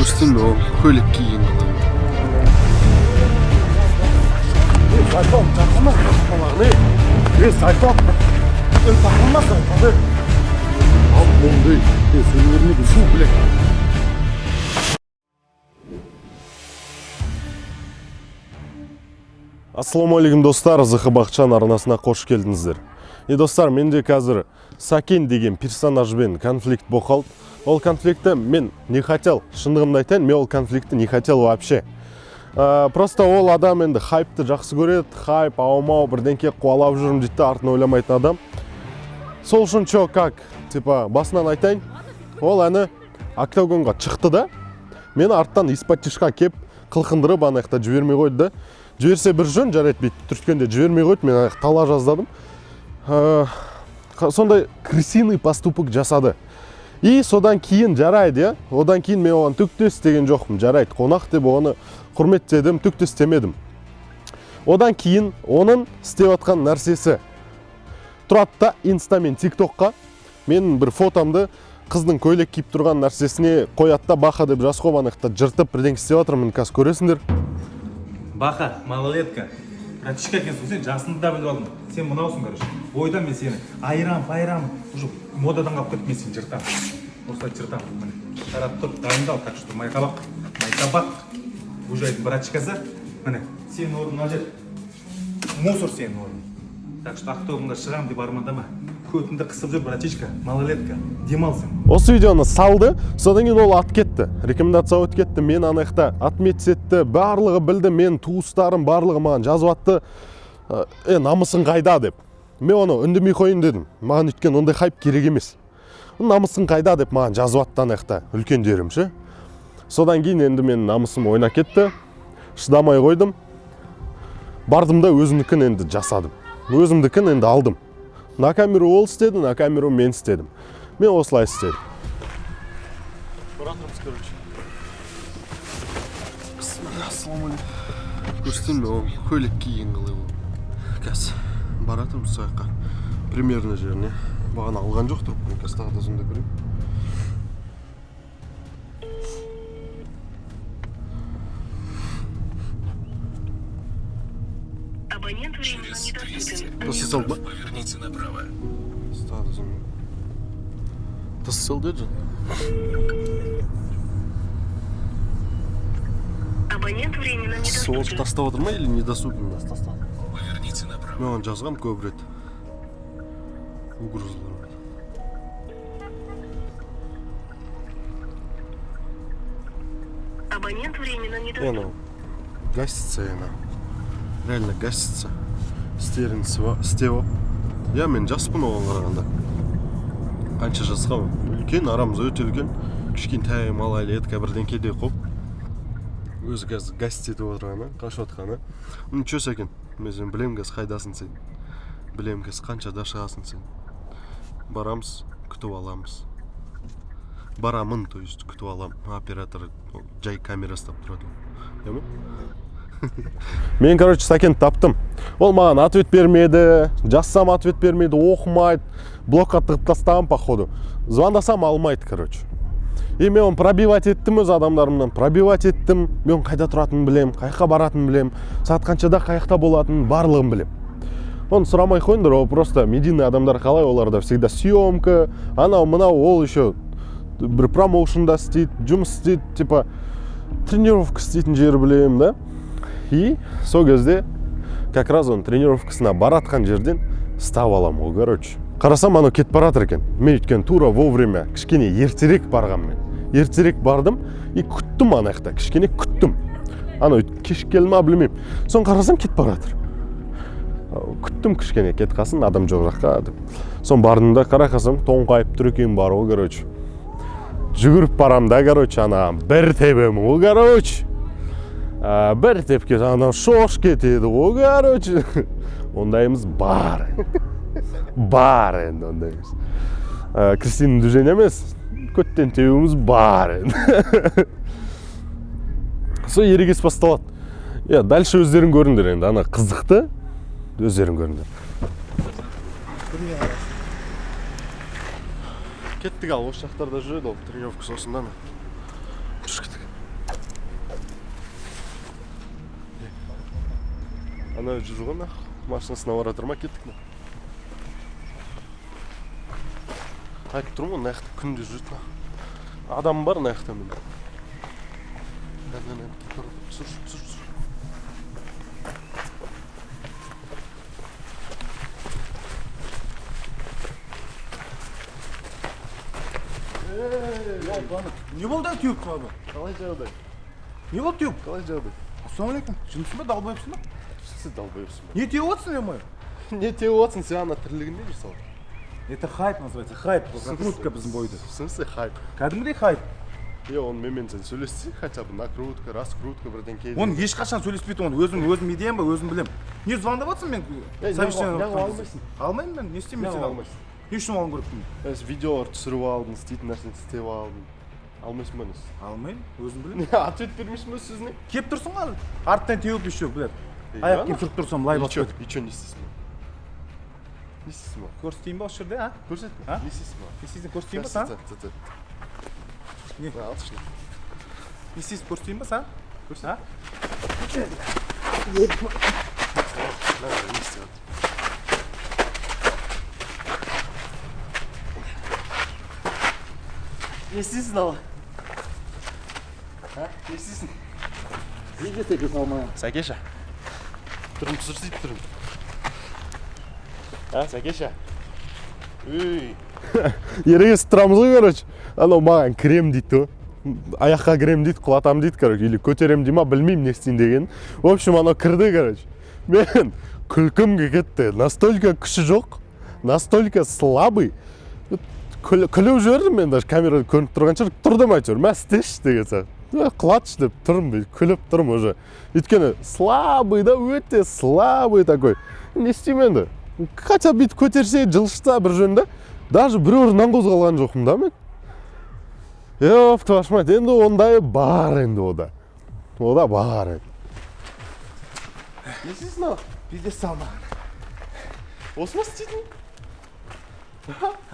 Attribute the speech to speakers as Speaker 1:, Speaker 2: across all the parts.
Speaker 1: Көрсетейін бе, ол көйлек киген қалай?
Speaker 2: Зайпал, тартылма балағын, ей. Ей, Зайпал, ей, тартылма, Зайпал, ей. Ал қолыңды, ей, ей, сөйлей бермейді, фу, блядь.
Speaker 3: Ассалаумағалейкум, достар! ЗХ Бақытжан арнасына қош келдіңіздер. И, достар, менде қазір Сәкен деген персонажбен конфликт болып қалды. Ол конфликтті мен не хотел, шындығымды айтайын, мен ол конфликтті не хотел вообще. Просто ол адам енді хайпты жақсы көреді, хайп, аумау, бірдеңке қуалап жүрмін дейді да, артын ойламайтын адам. Сол үшін чё, как, типа, басынан айтайын, ол әні октагонға шықты да, мені арттан исподтишка кеп қылқындырып, ана жақта жібермей қойды да. Жіберсе бір жөн, жарайды, бүйтіп түрткенде жібермей қойды, мен ана жақта тала жаздадым. Сондай крысиный поступок жасады. И содан кейін жарайды, иә, одан кейін мен оған түк те істеген жоқпын, жарайды, қонақ деп оны құрметтедім, түк те істемедім. Одан кейін оның істеп жатқан нәрсесі: тұрады да, инста мен тиктокқа менің бір фотомды қыздың көйлек киіп тұрған нәрсесіне қояды да, «Баха» деп жазып қойып, ана жақта жыртып бірдеңе істеп жатыр. Міне, қазір көресіңдер.
Speaker 4: Баха, малолетка. Братишка екенсің сен, жасыңды да біліп алдым. Сен мынаусың, короче. Ойдан мен сені айрам, пайрам, уже модадан қалып кетті, мен сені жыртамын. Осылай жыртамын. Міне, қарап тұр, дайындал, так что майқабақ, майқабақ. Бужайдың братишкасы. Міне, сенің орның мына жер. Мусор сенің орның. Так что октагонға шығамын деп армандама. Көтіңді қысып жүр, братишка, малолетка. Демал сен.
Speaker 3: Осы видеоны салды, содан кейін ол ат кетті, рекомендация өтіп кетті, мен ана жақта отметить етті, барлығы білді, мен туыстарым барлығы маған жазып атты: «Е, намысың қайда?» – деп. Мен оны үндемей қояйын дедім, маған өйткені ондай хайп керек емес. «Намысың қайда?» – деп маған жазып атты ана жақта үлкендерім ше. Содан кейін енді менің намысым ойнап кетті, шыдамай қойдым, бардым да өзімдікін енді жасадым, өзімдікін енді алдым. На камеру ол істеді, на камеру мен істедім, мен осылай істедім.
Speaker 1: Баратырмыз, короче. Бісміллә, ассалаумағалейкум. Көрсетейін бе, ол көйлек киген қалай? Ол қазір баратырмыз сол жаққа, примерно жеріне. Бағана алған жоқ трубканы, қазір тағы да звондап көрейін.
Speaker 5: Абонент временно недоступен.
Speaker 1: Тастай салды ма?
Speaker 6: Поверните направо.
Speaker 1: Тағы да звондап. Тастай салды деді.
Speaker 5: Абонент временно
Speaker 1: Сол
Speaker 5: недоступен.
Speaker 1: тастап отыр ма или недоступен ба?
Speaker 6: Поверните направо.
Speaker 1: Мен оған жазғам көп рет. Угрозалар.
Speaker 5: Абонент временно
Speaker 1: Е,
Speaker 5: недоступен.
Speaker 1: анау гасится, ана реально гасится, істерін істеп алып. Иә, мен жаспын оған қарағанда, қанша жасқа үлкен, арамыз өте үлкен. Кішкентай малолетка бірдеңке деп қойып, өзі қазір гасить етіп отырғаны, қашып жатқаны. Ничего, Сәкен, мен сені білемін, қазір қайдасың сен, білемін, қазір қаншада шығасың сен. Барамыз, күтіп аламыз, барамын, то есть күтіп аламын. Оператор ол жай камера ұстап тұрады ол, иә ма?
Speaker 3: Мен, короче, Сәкенді таптым. Ол маған ответ бермеді, жазсам, ответ бермейді, оқымайды, блокқа тығып тастаған, походу. Звондасам, алмайды, короче. И мен оны пробивать еттім, өз адамдарымнан пробивать еттім. Мен оның қайда тұратынын білемін, қай жаққа баратынын білемін, сағат қаншада қай жақта болатынын, барлығын білемін. Оны сұрамай ақ қойыңдар, ол просто медийный адамдар қалай, оларда всегда съемка, анау мынау ол еще бір промоушнда істейді, жұмыс істейді, типа тренировка істейтін жері білемін да. И сол кезде как раз оның тренировкасына баратқан жерден ұстап аламын ғой, короче. Қарасам, анау кетіп бара жатыр екен. Мен өйткені тура вовремя, кішкене ертерек барғанмын, мен ертерек бардым и күттім ана жақта, кішкене күттім. Анау кеш келді ма, білмеймін. Соны қарасам, кетіп бара жатыр. Күттім кішкене, кетіп қалсын адам жоқ жаққа деп. Соны бардым да, қара қалсам, тоңқайып тұр екен бар ғой, короче. Жүгіріп барамын да, короче, ана бір тебемін ғой, короче. Бір тепке анау шош кетеді ғой, короче. Ондайымыз бар, бар енді ондайымыз. Крысиный движение емес, көттен теуіміз бар енді. Сол ерегес басталады, иә. Дальше өздерің көріңдер енді, ана қызықты өздерің көріңдер.
Speaker 1: Кеттік, ал осы жақтарда жүреді ол, тренировкасы осында ана. Жүр, кеттік. Анау жүр ғой, нахуй, машинасына бара жатыр ма? Кеттік. На, айтып тұрмын ғой, мына жақта күнде жүреді, нахуй. Адам бар мына жақта, міне. Міне, міне, түсір, түсір, түсір.
Speaker 4: Не болды, теуіп қалды?
Speaker 1: Қалай жағдай?
Speaker 4: Не болды, теуіп?
Speaker 1: Қалай жағдай?
Speaker 4: Ассалаумағалейкум. Жындысың ба, долбоебсың ба?
Speaker 1: Сіз долбоебсың ба?
Speaker 4: Не теуіп отырсың, е?
Speaker 1: Не теуіп отырсың сен? Ана тірлігінде жүр сал.
Speaker 4: Это хайп называется, хайп, прокрутка біздің бойда.
Speaker 1: В смысле хайп?
Speaker 4: Кәдімгідей хайп.
Speaker 1: Е, оны менімен сен сөйлессең, хотя бы накрутка, раскрутка, бірдеңке.
Speaker 4: Оны ешқашан сөйлеспейді, оны өзім, өзім идеям ба, өзім білемін. Не звондап отырсың мен?
Speaker 1: Е,
Speaker 4: Совещание
Speaker 1: неғып
Speaker 4: өткен
Speaker 1: алмайсың?
Speaker 4: кезде. Алмаймын мен, не істеймін мен
Speaker 1: Неғып
Speaker 4: сені?
Speaker 1: алмайсың?
Speaker 4: Не үшін алуым керекпін?
Speaker 1: Е, видеолар түсіріп алдың, істейтін нәрсені істеп алдың, алмайсың ба, несі?
Speaker 4: Алмаймын, өзім білемін.
Speaker 1: Не, ответ бермейсің ба сөзіне?
Speaker 4: Келіп тұрсың ғой, арттан теуіп еще, блядь.
Speaker 1: Е,
Speaker 4: Аяқ киім сүріп тұрсам, лай
Speaker 1: И
Speaker 4: басып
Speaker 1: чё,
Speaker 4: кетіп.
Speaker 1: и чё, не істейсің? Не істейсің маған?
Speaker 4: Көрсетейін ба осы жерде, а?
Speaker 1: Көрсет.
Speaker 4: А?
Speaker 1: Не істейсің маған?
Speaker 4: Не істейсің, көрсетейін ба саған?
Speaker 1: Не?
Speaker 4: Не?
Speaker 1: Алшы.
Speaker 4: Не істейсің, көрсетейін ба саған?
Speaker 1: Көрсет.
Speaker 4: А?
Speaker 1: Не істеп жатыр? Не істейсің, ала? А? Не істейсің? Сәкеша. Түрін түсірсейді, түрін. А, Сәкеша. Үй.
Speaker 3: Ерегесіп тұрамыз ғой, короче. Анау маған кірем дейді ғой, аяққа кірем дейді, құлатамын дейді, короче, или көтеремін дей ма, білмеймін не істейін деген. В общем, анау кірді, короче, мен күлкім келіп кетті. Настолько күші жоқ, настолько слабый. Күліп жібердім мен. Даже камерада көрініп тұрған шығар. Тұрдым әйтеуір, мә, істеші деген сияқты. «Е, құлатшы» деп тұрмын, бүйтіп күліп тұрмын уже, өйткені слабый да, өте слабый такой. Не істеймін енді? Хотя бы бүйтіп көтерсе, жылжытса бір жөнінде. Даже бір орнынан қозғалған жоқпын да мен. Ёб твою мать, енді ондай бар енді, ода, ода бар енді.
Speaker 1: Не істейсің, ала?
Speaker 4: Пиздец салмаған.
Speaker 1: Осы ма істейтін?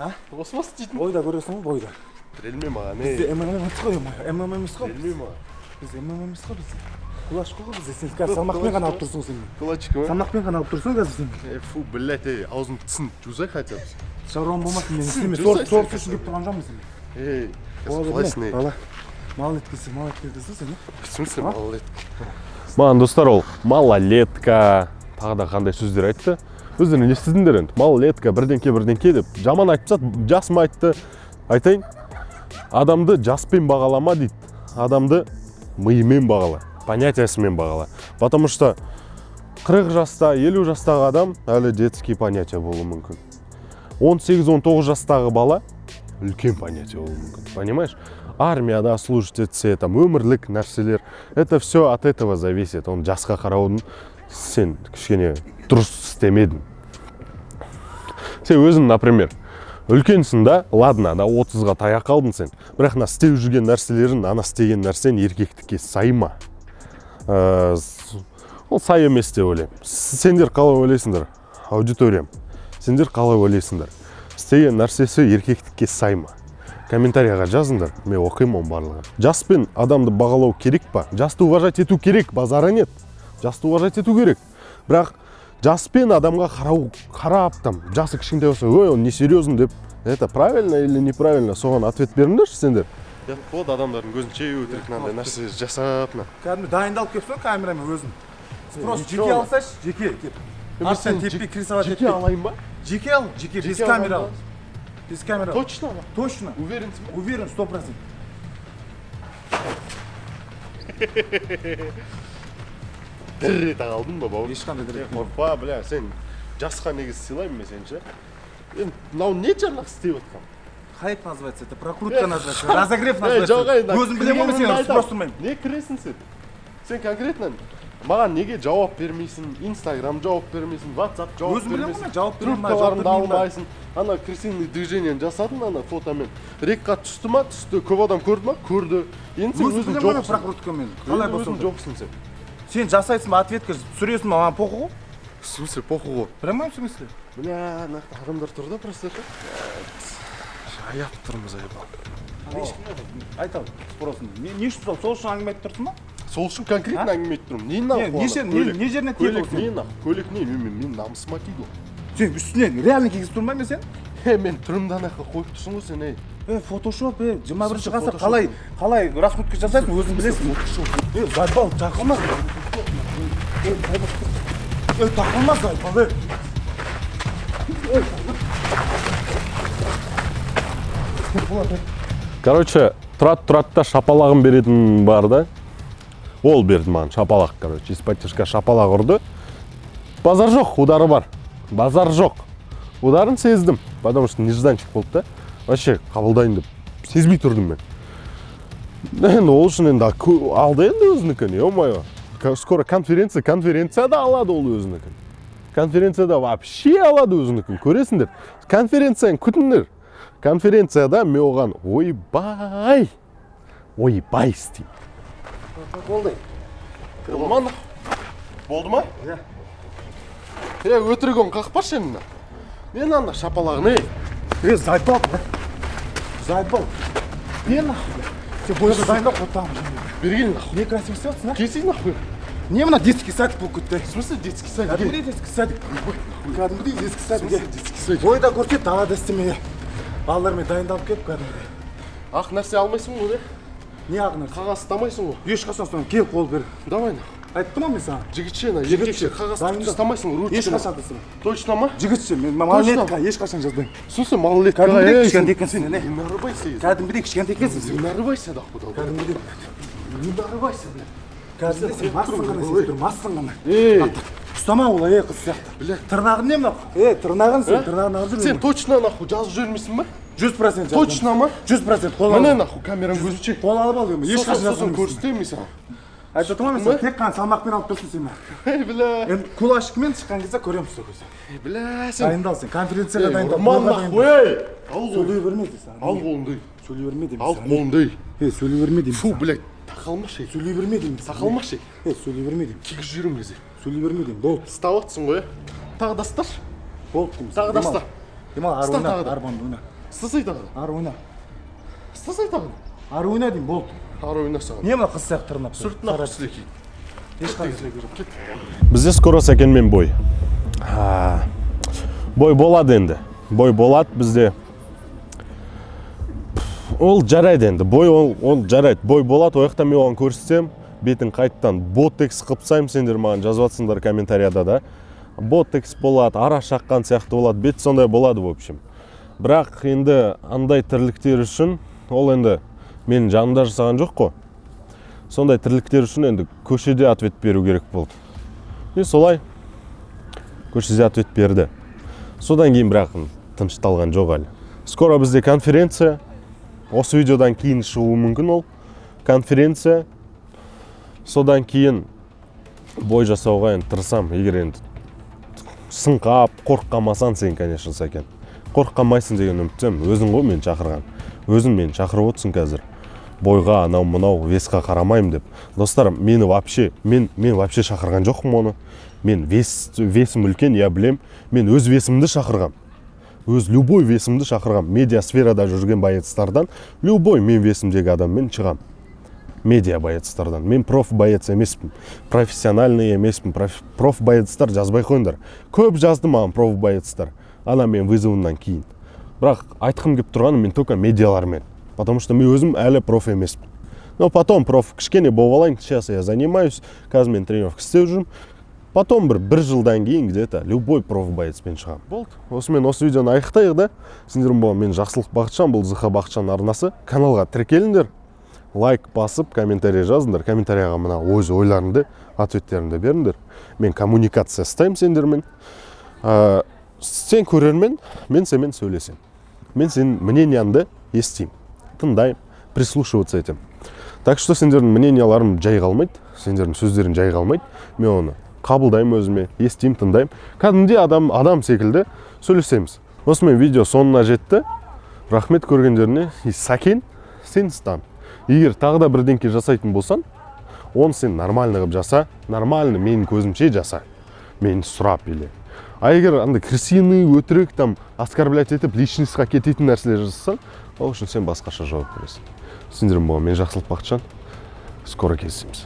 Speaker 1: А? Осы ма істейтін?
Speaker 4: Бойда көресің ғой, бойда.
Speaker 1: Тірелме маған,
Speaker 4: Бізде
Speaker 1: ей.
Speaker 4: ММА емес қой, ММА емес қой.
Speaker 1: Тірелме маған.
Speaker 4: Біз ММА емес қой, біз. Кулачка ғой бізде. Сен қазір салмақпен ғана алып тұрсың сен.
Speaker 1: Кулачка ма?
Speaker 4: Салмақпен ғана алып тұрсың қазір сен.
Speaker 1: Ей, фу, блядь, ей, аузың тісін жусай хотя бы.
Speaker 4: Шаруам болмасын, мен істеме.
Speaker 1: Жусай
Speaker 4: Сор,
Speaker 1: сен.
Speaker 4: сор үшін келіп тұрған жоқпын сен.
Speaker 1: Ей, қазір құлайсың, ей.
Speaker 4: Бала. Малолеткасы, малолеткасы сен,
Speaker 1: В смысле малолетка?
Speaker 3: Маған, достар, ол малолетка, тағы да қандай сөздер айтты, өздерің естідіңдер енді. Малолетка, бірдеңке, бірдеңке деп жаман айтып тастады. Жасым айтты. Айтайын, адамды жаспен бағалама дейді, адамды миымен бағала, понятиясымен бағала. Потому что 40 жаста, 50 жастағы адам әлі детский понятие болуы мүмкін, 18-19 жастағы бала үлкен понятие болуы мүмкін, понимаешь? Армияда служить етсе, там өмірлік нәрселер, это все от этого зависит. Оны жасқа қараудың сен кішкене дұрыс істемедің. Сен өзің, например, үлкенсің да, ладно да, 30-ға таяқ қалдың сен, бірақ мына істеп жүрген нәрселерің, ана істеген нәрсең еркектікке сай ма? Ол сай емес деп ойлаймын. Сендер қалай ойлайсыңдар, аудиториям? Сендер қалай ойлайсыңдар, істеген нәрсесі еркектікке сай ма? Комментарияға жазыңдар, мен оқимын оның барлығын. Жаспен адамды бағалау керек па? Жасты уважать ету керек, базара нет, жасты уважать ету керек. Бірақ жаспен адамға қарау, қарап, там жасы кішкентай болса, ой, он несерьезный деп, это правильно или неправильно? Соған ответ беріңдерші сендер.
Speaker 1: Ұят болады адамдардың көзінше өтірік мынандай нәрсе жасап, мына.
Speaker 4: Кәдімгі дайындалып келіпсің ғой камерамен өзің. Просто
Speaker 1: Ничего.
Speaker 4: жеке алсайшы, жеке кеп. Арттан теппей, прессовать
Speaker 1: Жеке
Speaker 4: етпей.
Speaker 1: алайын ба?
Speaker 4: Жеке ал, жеке, без
Speaker 1: Жеке
Speaker 4: камера
Speaker 1: алайын
Speaker 4: ал. Без камера. Ал.
Speaker 1: Точно ма?
Speaker 4: Точно.
Speaker 1: Уверенсің ба?
Speaker 4: Уверен, 100%.
Speaker 1: Дір ете қалдың ба, бауырым?
Speaker 4: Ешқандай дір етпеймін.
Speaker 1: Қорықпа, бля, сен жасқа негізі сыйлаймын мен сені ше. Енді мынау не жаңағы істеп жатқан?
Speaker 4: Хайп называется, это прокрутка называется, разогрев
Speaker 1: Ей,
Speaker 4: называется.
Speaker 1: жоқ, ей,
Speaker 4: Өзім білемін ғой, мен сені
Speaker 1: кіргенімді
Speaker 4: ұрысып тұрмаймын.
Speaker 1: Не кіресің сен? Сен конкретно маған неге жауап бермейсің? Инстаграм жауап бермейсің, Ватсап жауап
Speaker 4: Өзім білемін ғой,
Speaker 1: бермейсің.
Speaker 4: мен жауап беремін ба, жауап
Speaker 1: Трубкаларыңды
Speaker 4: бермеймін ба?
Speaker 1: алмайсың. Ана крысиный движениені жасадың ана фотомен. Рекқа түсті ма? Түсті. Көп адам көрді ма? Көрді. Енді сен
Speaker 4: Өзім
Speaker 1: өзің
Speaker 4: білемін ғой мен
Speaker 1: жоқсың.
Speaker 4: прокруткамен. Қалай
Speaker 1: Енді
Speaker 4: болса
Speaker 1: өзің
Speaker 4: да.
Speaker 1: жоқсың сен.
Speaker 4: Сен жасайсың ба, ответка түсіресің ба, маған похуй ғой.
Speaker 1: В смысле похуй ғой?
Speaker 4: Прямой смысле.
Speaker 1: Бля, мына жақта адамдар тұр да, просто ше. Аяп тұрмыз, айбал.
Speaker 4: Ешкім жоқ. Айта ал, спросын. Не үшін сол үшін әңгіме айтып тұрсың ба?
Speaker 1: В Сол үшін конкретно әңгіме айтып тұрмын. Не нахуй?
Speaker 4: Не,
Speaker 1: Ана
Speaker 4: не не жеріне тиеді ол
Speaker 1: Көйлек
Speaker 4: сенің?
Speaker 1: не нахуй? Көйлек не? Мен намысыма тиді ол.
Speaker 4: Сен үстіне реально кигізіп тұрмын ба мен сен?
Speaker 1: Е, мен түрімді ана жаққа қойып тұрсың ғой сен, ей.
Speaker 4: Е, фотошоп, е, 21-ғасыр.
Speaker 1: Фотошоп?
Speaker 4: Қалай раскрутка жасайсың, өзің білесің. Е, заебал, тақылма. Е, заебал. Е, тақылма, заебал, е. Е.
Speaker 3: Короче, тұрады, тұрады да, шапалағын беретін бар да. Ол берді маған шапалақ, короче, исподтишка шапалақ ұрды. Базар жоқ, удары бар. Базар жоқ. Ударын сездім, потому что нежданчик болды да. Вообще қабылдайын деп сезбей тұрдым мен. Енді ол үшін енді алды енді өзінікін, ё-моё. Скоро конференция, конференцияда алады ол өзінікін. Конференцияда вообще алады өзінікін, көресіңдер. Конференцияны күтіңдер. Конференцияда мен оған ойбай, ойбай істеймін.
Speaker 1: Болды. Болды ма, нахуй? Болды ма? Иә. Е, өтірік оны қақпашы енді. Мен анда шапалағын, ей.
Speaker 2: Е, заебал, заебал. Не нахуй? Сен бойға дайындап қотамын.
Speaker 1: Бергел нахуй.
Speaker 2: Не красиво істеп жатрсың, а?
Speaker 1: Келсей нахуй.
Speaker 2: Не мына детский садик болып кетті?
Speaker 1: В смысле детский садик?
Speaker 2: Кәдімгідей детский садик. Кәдімгідей детский садик.
Speaker 1: Детский садик.
Speaker 2: Бойда көрсет, далада істеме. Балалармен дайындалып келіп кәдімгідей.
Speaker 1: Ақ нәрсе алмайсың ғой, не?
Speaker 2: Не ақ нәрсе?
Speaker 1: Қағаз ұстамайсың ғой.
Speaker 2: Ешқашан соны кел, қол бер.
Speaker 1: Давай нахуй.
Speaker 2: Айттым ғой мен саған.
Speaker 1: Жігітше, на, еркекше қағаз
Speaker 2: Дайындал.
Speaker 1: ұстамайсың, ручка.
Speaker 2: Ешқашан да істемеймін.
Speaker 1: Точно ма?
Speaker 2: Жігітше, мен малолетка ешқашан жазбаймын.
Speaker 1: В смысле малолетка?
Speaker 2: Кәдімгідей
Speaker 1: Ей,
Speaker 2: кішкентай
Speaker 1: сен-
Speaker 2: екенсің, не?
Speaker 1: Не нарывайся.
Speaker 2: Кәдімгідей кішкентай екенсің сен.
Speaker 1: Не нарывайся, нахуй, долбоеб.
Speaker 2: Кәдімгідей.
Speaker 1: Не нарывайся, блядь.
Speaker 2: Кәдімгідей сен массың ғана, сен тұр, массың ғана.
Speaker 1: Ей,
Speaker 2: Ұстама олай, ей, қыз сияқты.
Speaker 1: Бля.
Speaker 2: Тырнағың не мынау? Ей, тырнағың сен, тырнағын алып жүр.
Speaker 1: Сен точно нахуй жазып жібермейсің ба?
Speaker 2: 100%
Speaker 1: Точно ма?
Speaker 2: 100% қол
Speaker 1: Міне
Speaker 2: алып.
Speaker 1: нахуй камераң көзінше.
Speaker 2: Қол алып ал, ешқашан
Speaker 1: Сосын
Speaker 2: жазған емеспін.
Speaker 1: көрсетемін мен саған.
Speaker 2: Айтып отырмын ғой мен саған, тек қана салмақпен алып тұрсың сен.
Speaker 1: Ей, бля.
Speaker 2: Енді кулачкамен шыққан кезде көреміз сол кезде.
Speaker 1: Ей, бля, сен.
Speaker 2: Дайындал сен, конференцияға дайындал.
Speaker 1: Ұрман
Speaker 2: бойға
Speaker 1: нахуй,
Speaker 2: дайындал.
Speaker 1: ей. Ал қолыңды.
Speaker 2: Сөйлей берме деймін саған.
Speaker 1: Ал қолыңды.
Speaker 2: Сөйлей берме деймін
Speaker 1: Ал
Speaker 2: саған.
Speaker 1: қолыңды.
Speaker 2: Ей, сөйлей берме деймін.
Speaker 1: Фу, блядь. Тақалмашы, ей.
Speaker 2: Сөйлей берме деймін.
Speaker 1: Тақалмашы, ей.
Speaker 2: Ей, сөйлей берме деймін.
Speaker 1: Кигізіп жіберемін кезде.
Speaker 2: Сөйлей берме деймін. Болды.
Speaker 1: Ұстап жатсың ғой, иә? Тағы да ұсташы.
Speaker 2: Болды деймін.
Speaker 1: Тағы да ұста.
Speaker 2: Демал, ары
Speaker 1: Ұста
Speaker 2: ойна,
Speaker 1: тағы да.
Speaker 2: арбанды ойна.
Speaker 1: Ұстасай тағы да.
Speaker 2: Ары ойна.
Speaker 1: Ұстасай тағы да.
Speaker 2: Ары ойна деймін, болды.
Speaker 1: Ары ойна саған.
Speaker 2: Не мына қыз сияқты тырнап?
Speaker 1: Сүрт нахуй сілекей.
Speaker 2: Ешқандай сілекей жоқ.
Speaker 1: Кет.
Speaker 3: Бізде скоро Сәкенмен бой. Бой болады енді. Бой болады бізде. Ол жарайды енді. Бой ол жарайды. Бой болады. Ол жақта мен оған көрсетсем, бетін қайттан ботекс қылып тастаймын. Сендер маған жазып жатсыңдар комментарияда да. Ботекс болады, ара шаққан сияқты болады, бет сондай болады, в общем. Бірақ енді андай тірліктер үшін, ол енді менің жанымда жасаған жоқ қой. Сондай тірліктер үшін енді көшеде ответ беру керек болды. И солай көшеде ответ берді. Содан кейін бірақ тынышталған жоқ әлі. Скоро бізде конференция. Осы видеодан кейін шығуы мүмкін ол конференция. Содан кейін бой жасауға енді тырысамын. Егер енді сынқап, қорқып қалмасаң сен, конечно, Сәкен. Қорқып қалмайсың деген үміттемін. Өзің ғой мені шақырған. Өзің мені шақырып отырсың қазір. Бойға, анау мынау весқа қарамаймын деп. Достар, мені вообще, мен вообще шақырған жоқпын оны. Мен весім үлкен, я білем. Мен өз весімді шақырғам. Өз любой весімді шақырғам. Медиа сферада жүрген боецтардан любой мен весімдегі адаммен шығам. Медиа боецтардан. Мен проф боец емеспін. Профессиональный емеспін. Проф боецтар жазбай қойыңдар. Көп жазды маған проф боецтар. Ана мен вызовымнан кейін. Бірақ айтқым келіп тұрғаны, мен только медиалармен. Потому что мен өзім әлі проф емеспін. Но потом проф кішкене болып алайын. Сейчас я занимаюсь. Қазір мен тренировка істеп жүрмін. Потом бір жылдан кейін где-то любой проф боецпен шығамын. Болды. Осымен осы видеоны аяқтайық да. Сендермен болған мен, Жақсылық Бақытжан, бұл ЗХ Бақытжан арнасы. Каналға тіркеліңдер. Лайк басып, комментарий жазыңдар. Комментарияға мына өз ойларыңды, ответтеріңді беріңдер. Мен коммуникация ұстаймын сендермен. Сен көрермен, мен сенімен сөйлесемін. Мен сенің мнениеңді естимін, тыңдаймын, прислушиваться етемін. Так что сендердің мненияларың жай қалмайды, сендердің сөздерің жай қалмайды. Мен оны қабылдаймын өзіме, естимін, тыңдаймын. Кәдімгідей адам секілді сөйлесеміз. Осымен видео соңына жетті. Рахмет көргендеріне. И Сәкен, сен стан. Егер тағы да бірдеңке жасайтын болсаң, оны сен нормально қылып жаса, нормально менің көзімше жаса. Мені сұрап или. А егер андай крысиный, өтірік, там, оскорблять етіп, личностьқа кететін нәрселер жасасаң, ол үшін сен басқаша жауап бересің. Сендермен болған мен, Жақсылық Бақытжан. Скоро кездесеміз.